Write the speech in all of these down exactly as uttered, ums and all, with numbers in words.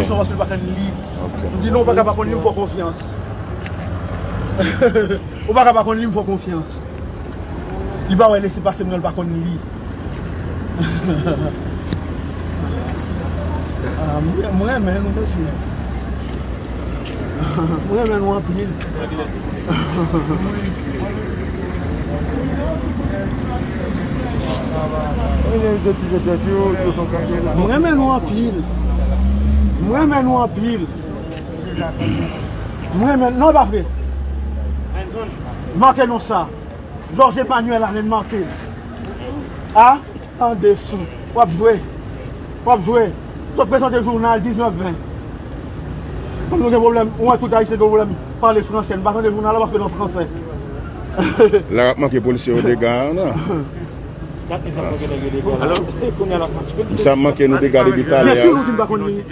Paske l pa konn li. M di non, ou pa ka pa konn li, m fè w konfyans. Ou pa ka pa konn li, m fè w konfyans. Li pa wè lese pase m nan, l pa konn li. Ah, mwen, mwen renmen nou, mesye. Mwen renmen nou anpil. Mwen renmen nou anpil. Mwen renmen nou anpil. Mwen renmen, non, e pa vre. Make non sa. Georges Emmanuel Allen make. A? Tande sou. W ap jwe. W ap jwe. Sot prezante jounal diznèf ven. Kòm nou gen pwoblèm, ou wè tout Ayisyen gen pwoblèm pale franse. Nou pa tande jounal la paske l an franse. La w ap manke polisye yo dega, non? Misye ap manke nou dega depi talè a. Byensi, nou di n pa konn li.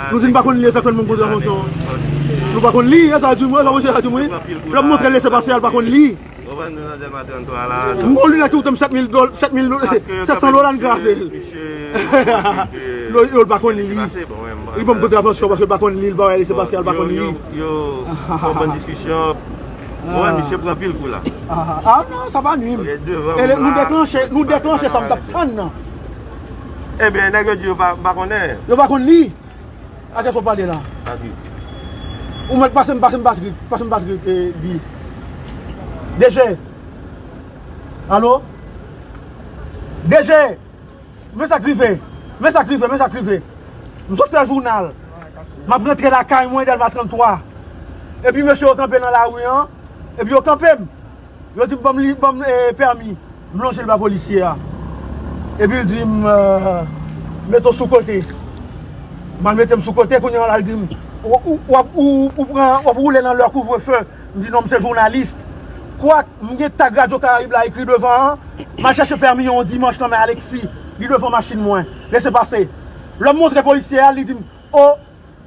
Nou di n pa konn li egzakteman, moun kontravansyon. Nou pa konn li, e sa di m wi, e sa monchè a di m wi. Lè m montre l lese pase a, l pa konn li. Ou wè nou nan Dèlma trannntwa la. M gon linèt ki koute m sèt mil dòl, sèt mil, sèt san dola, n kraze l. Yo, yo, l pa konn li. Li ban m kontravansyon paske l pa konn li, l pa wè lese pase a, l pa konn li. Yo, yo, yo, yon bann diskisyon. Ou wè, misye pran pil kou la. Ah, ah, non, sa pa nwi m. E nou deklanche, nou deklanche sa m t ap tann nan. Ebyen, nèg yo di yo pa, pa konnen. Yo pa konn li. A kiyès w ap pale la? Patrick. Ou mèt pase m, pase m Patrick, pase m Patrick, eh, Guy. D G. Alo? D G! Men sa k rive. Men sa k rive, men sa k rive. M sot fè jounal. M ap rantre lakay mwen, Dèlma trannntwa. Epi mesye yo kanpe nan lari an. Epi yo kanpe m. Yo di m, "Ban m li, ban m, eh, pèmi." M lonje l ba polisye a. Epi l di m, eh, "Mete w sou kote." M al mete m sou kote, kounye a la l di m, "Ou, ou, w ap, ou, ou pran, w ap woule nan lè kouvrefe." M di, "Non, m se jounalis." Kwak, m gen tag Radyo Karayib la ekri devan an. M al chèche pèmi yon dimanch nan men Alexis. Li devan machin mwen. Lese pase. Lè m montre polisye a, li di m, "O,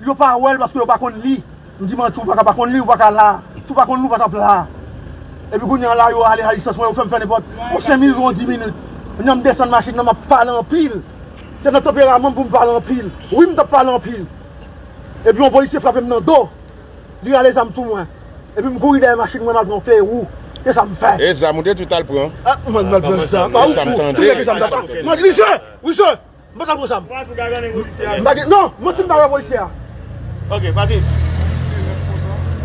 yo pa wè l paske yo pa konn li." M di, "Manti, ou pa ka pa konn li, ou pa ka la. Si w pa konn li, ou pa t ap la." Epi kounye a la, yo ale a distans mwen, yo fè m fè nenpòt. Yon senk minit, yon dis minit. Kounye a m desann machin nan, m ap pale anpil. Se nan tanperaman m pou m pale anpil. Wi, m t ap pale anpil. Epi yon polisye frape m nan do. Li rale zam sou mwen. Epi m kouri dèyè machin mwen, m al pran kle wou. Se sa m fè. E zam ou te tou t al pran? Ah, mwen, m al pran zam. Ah, ou fou. Ti nèg zam ta. Mwen, misye, misye, m pa t al pran zam. M pa gen, non, manti, m pa wè polisye a. Ok, Patrick.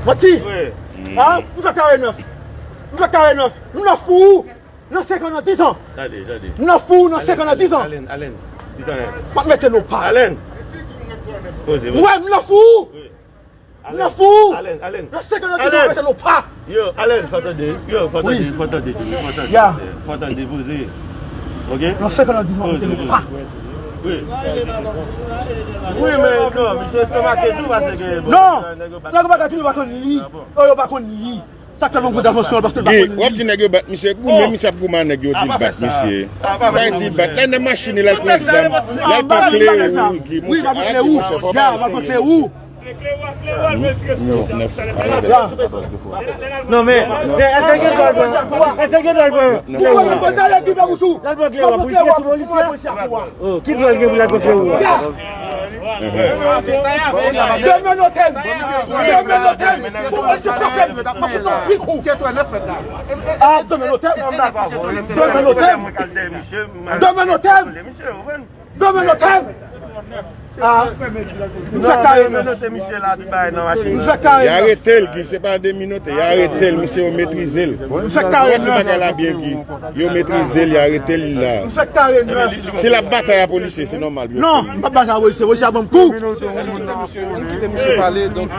Manti. Wi. Ah, m fè kare nèf. M fè kare nèf. M nan fou. Nan senk an, nan dis an. Tande, tande. M nan fou, nan senk an, nan dis an. Alen, Alen, Alen. M ap mete nou pa. Alen. Poze, poze. Mwen, m nan fou. Wi. M nan fou. Alen, Alen. Nan senk an, nan dis an, m ap mete nou pa. Yo, Alen, fò tande. Yo, fò tande, fò tande, fò tande. Ya. Fò tande, poze. Ok? Nan senk an, nan dis an, m ap mete nou pa. Wi. Wi, men non, misye estomake tou, paske bon, nèg yo pa konn li. Yo, yo pa konn li. Sa k fè nou kontravansyon an, paske l pa konn li. Guy, w ap di nèg yo bat misye, goumen misye ap goumen a nèg yo, di l bat misye. Pa di l bat. Lè nan machin li, l al pran zam, l al pran kle wou, Guy, monchè. Wi, m al pran kle wou. Ya, m al pran kle wou. Non, men, men, èske gen dwa l pran? Èske gen dwa l pran? Kle wou. L al pran kle wou pou l tire sou polisye a. Oh, ki dwa l gen pou l al pran kle wou a? Demen note m. Demen note m. Pou mwen se pwoblèm. Mwen se nan prik ou. Ah, demen note m. Demen note m. Demen note m. Demen note m. Ah, m fè kare nèf. M fè kare nèf. Y arete l, Guy, se pa demen note. Y arete l, misye yo metrize l. M fè kare nèf. Ou wè ti bagay la byen, Guy. Yo metrize l, y arete l la. M fè kare nèf. Si l ap batay a polisye, se nòmal, yo. Non, m p ap batay a polisye, polisye a ban m kou. Kite misye pale, donk.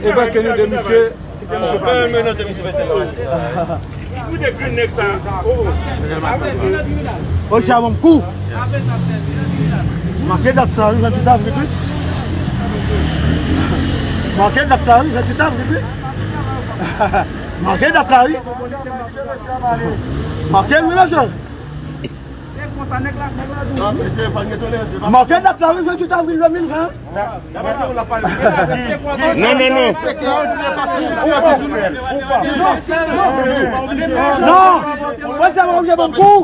Evakiye nou de misye. Polisye a ban m kou. Make dat sa, wi, venntuit avril, wi. Make dat sa, wi, venntuit avril, wi. Make dat la, wi. Make l, wi, mesye. Make dat la, wi, venntuit avril de mil ven. Non, non, non. Non, mwen se mwen oblije ban m kou.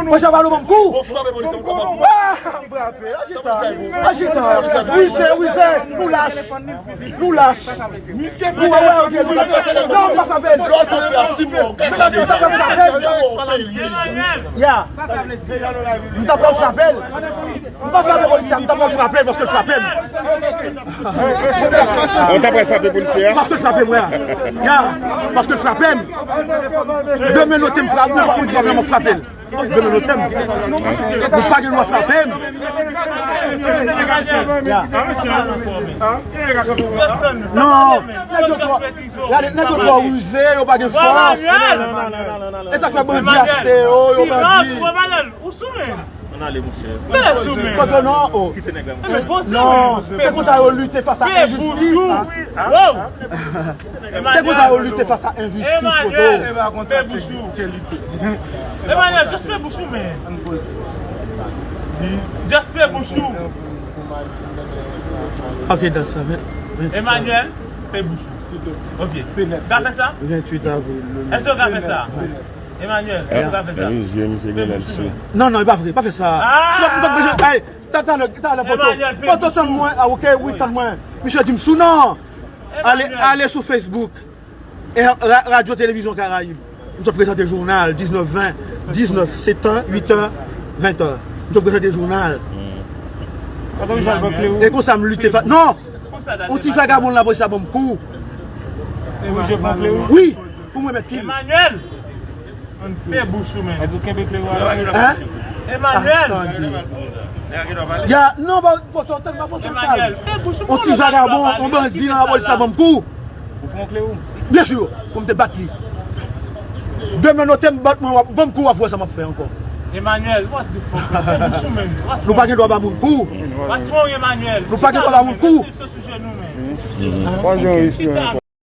Mwen se ban m kou. Ah, m frape. Ajitan. Ajitan. Wi, se, wi, se. Nou lach. Nou lach. Ou wè, ou te di. Non, m pa frape l. Ya. M ta pral frape l. M pa frape polisye a, m ta pral frape l paske l frape m. Ou ta pral frape polisye a? Paske l frape m, wè. Ya, paske l frape m. Demen note m frape, nou pa konn frape, m ap frape l. Demen note m. Nou pa gen dwa frape m. Ya. Non, nèg yo twò, gade, nèg yo twò rize, yo pa gen fòs. E sa k fè bandi achte yo, yo bandi. Ou sou menm. Ann ale, monchè. Pè sou menm. Kote non, o. Kite nèg la, monchè. Non, se konsa yo lite fas a enjistis, la. Se konsa yo lite fas a enjistis, poto. Pè bouch ou. Emmanuel, just pè bouch ou, men. Just pè bouch ou. Ok, dan sa, men. Emmanuel, pè bouch ou. Ok. Ka fè sa? Venntuit avril. Èske w ka fè sa? Emmanuel, èske w ka fè sa? Wi, zye misye gen lè l sou. Non, non, e pa vre, pa fè sa. Non, m pa bezwen, ey, ta, talè, talè, poto. Poto, tann mwen, ah, ok, wi, tann mwen. Misye di m sou non. Ale, ale sou Facebook. E ra-, Radyo Televizyon Karayib. M sot prezante jounal, diznèf ven, diznèf, sèt è, uit è, ven è. M sot prezante jounal. E konsa m lite fa-, non! On ti vagabon lapolis la ban m kou. Wi, pou mwen mèt li. Emmanuel! Pè bouch ou, men. Hein? Emmanuel! Ya, non, ba, foto, tann ba, foto, Emmanuel, pè bouch ou. On ti vagabon, on bandi nan lapolis la ban m kou. Ou pran kle ou? Byen si, pou m te bat li. Demen note m bat mwen, w ap ban m kou, w ap wè sa m ap fè ankò. Emmanuel, what the fuck? Pè bouch ou, men. Nou pa gen dwa ba moun kou. What's wrong, Emmanuel? Nou pa gen dwa ba moun kou. Chita, men. Chita, men.